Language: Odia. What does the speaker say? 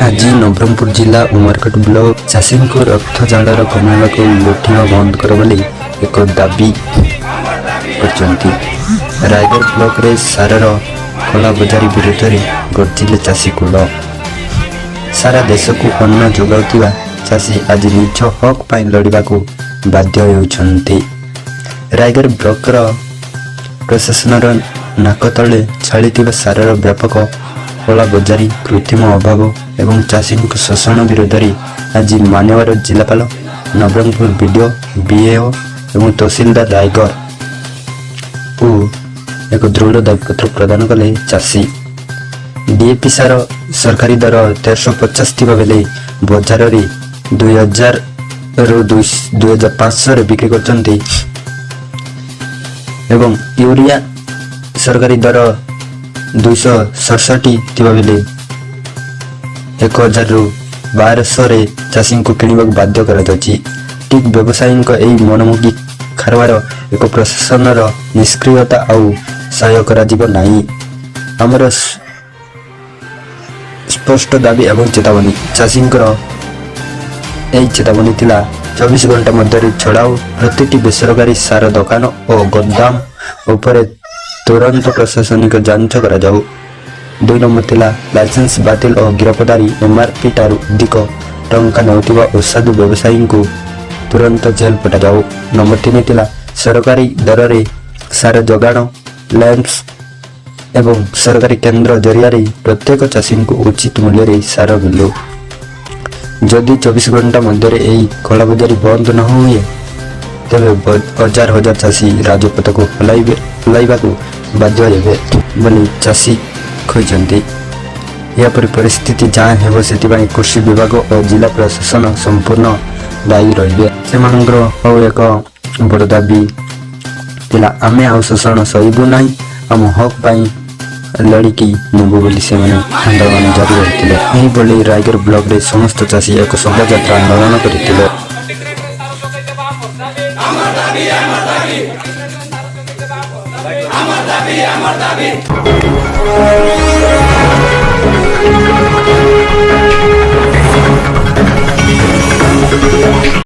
ଆଜି ନବରଙ୍ଗପୁର ଜିଲ୍ଲା ଉମରକୋଟ ବ୍ଲକ ଚାଷୀଙ୍କୁ ରକ୍ତ ଜାଳର କମାଇବାକୁ ଲୁଟିବା ବନ୍ଦ କର ବୋଲି ଏକ ଦାବି କରିଛନ୍ତି। ରାୟଗଡ଼ ବ୍ଲକରେ ସାରର କଳାବଜାରୀ ବିରୁଦ୍ଧରେ ଗର୍ଜିଲେ ଚାଷୀ କୂଳ। ସାରା ଦେଶକୁ ଅନ୍ନ ଯୋଗାଉଥିବା ଚାଷୀ ଆଜି ନିଜ ହକ୍ ପାଇଁ ଲଢ଼ିବାକୁ ବାଧ୍ୟ ହେଉଛନ୍ତି। ରାୟଗଡ଼ ବ୍ଲକର ପ୍ରଶାସନର ନାକ ତଳେ ଚାଲିଥିବା ସାରର ବ୍ୟାପକ କଳାବଜାରୀ, କୃତ୍ରିମ ଅଭାବ ଏବଂ ଚାଷୀଙ୍କ ଶୋଷଣ ବିରୋଧରେ ଆଜି ମାନ୍ୟବର ଜିଲ୍ଲାପାଳ, ନବରଙ୍ଗପୁର ବିଡିଓ, ବିଏଓ ଏବଂ ତହସିଲଦାର ରାୟଗଡ଼ କୁ ଏକ ଦୃଢ଼ ଦାବିପତ୍ର ପ୍ରଦାନ କଲେ ଚାଷୀ। ଡିଏପି ସାର ସରକାରୀ ଦର 1350 ଥିବା ବେଳେ ବଜାରରେ 2000ରୁ 2500ରେ ବିକ୍ରି କରୁଛନ୍ତି ଏବଂ ୟୁରିଆ ସରକାରୀ ଦର 267 ଥିବା ବେଳେ 1000ରୁ 1200ରେ ଚାଷୀଙ୍କୁ କିଣିବାକୁ ବାଧ୍ୟ କରାଯାଉଛି। ଠିକ୍ ବ୍ୟବସାୟୀଙ୍କ ଏହି ମନମୁଖୀ କାରବାର ଏକ ପ୍ରଶାସନର ନିଷ୍କ୍ରିୟତା ଆଉ ସହ୍ୟ କରାଯିବ ନାହିଁ। ଆମର ସ୍ପଷ୍ଟ ଦାବି ଏବଂ ଚେତାବନୀ। ଚାଷୀଙ୍କର ଏହି ଚେତାବନୀ ଥିଲା, 24 ଘଣ୍ଟା ମଧ୍ୟରେ ଚଢ଼ାଉ, ପ୍ରତିଟି ବେସରକାରୀ ସାର ଦୋକାନ ଓ ଗୋଦାମ ଉପରେ ତୁରନ୍ତ ପ୍ରଶାସନିକ ଯାଞ୍ଚ କରାଯାଉ। 2 ନମ୍ବର ଥିଲା, ଲାଇସେନ୍ସ ବାତିଲ ଓ ଗିରଫଦାରୀ, ଏମ୍ଆର୍ପି ଠାରୁ ଅଧିକ ଟଙ୍କା ନେଉଥିବା ଅସାଧୁ ବ୍ୟବସାୟୀଙ୍କୁ ତୁରନ୍ତ ଜେଲ୍ ପଠାଯାଉ। ନମ୍ବର 3 ଥିଲା, ସରକାରୀ ଦରରେ ସାର ଯୋଗାଣ, ଲ୍ୟାମ୍ପସ ଏବଂ ସରକାରୀ କେନ୍ଦ୍ର ଜରିଆରେ ପ୍ରତ୍ୟେକ ଚାଷୀଙ୍କୁ ଉଚିତ ମୂଲ୍ୟରେ ସାର ମିଳୁ। ଯଦି 24 ଘଣ୍ଟା ମଧ୍ୟରେ ଏହି କଳାବଜାରୀ ବନ୍ଦ ନ ହୁଏ, ତେବେ ହଜାର ହଜାର ଚାଷୀ ରାଜପଥକୁ ଓହ୍ଲାଇବାକୁ ବାଧ୍ୟ ହେବେ ବୋଲି ଚାଷୀ କହିଛନ୍ତି। ଏହାପରି ପରିସ୍ଥିତି ଯାହା ହେବ, ସେଥିପାଇଁ କୃଷି ବିଭାଗ ଓ ଜିଲ୍ଲା ପ୍ରଶାସନ ସମ୍ପୂର୍ଣ୍ଣ ଦାୟୀ ରହିବେ। ସେମାନଙ୍କର ଆଉ ଏକ ବଡ଼ ଦାବି ଥିଲା, ଆମେ ଆଉ ଶୋଷଣ ସହିବୁ ନାହିଁ, ଆମ ହକ୍ ପାଇଁ ଲଢ଼ିକି ନେବୁ ବୋଲି ସେମାନେ ଆନ୍ଦୋଳନ ଜାରି ରଖିଥିଲେ। ଏହିଭଳି ରାୟଗଡ଼ ବ୍ଲକରେ ସମସ୍ତ ଚାଷୀ ଏକ ଶୋଭାଯାତ୍ରା ଆନ୍ଦୋଳନ କରିଥିଲେ। ସଠିକ ରେଟ୍ରେ ସାର ଯୋଗାଇ ଦେବା ଆମର ଦାବି। ଆମର ଦାବି, ସଠିକ ରେଟ୍ରେ ସାର ଯୋଗାଇ ଦେବା ଆମର ଦାବି, ଆମର ଦାବି, ଆମର ଦାବି।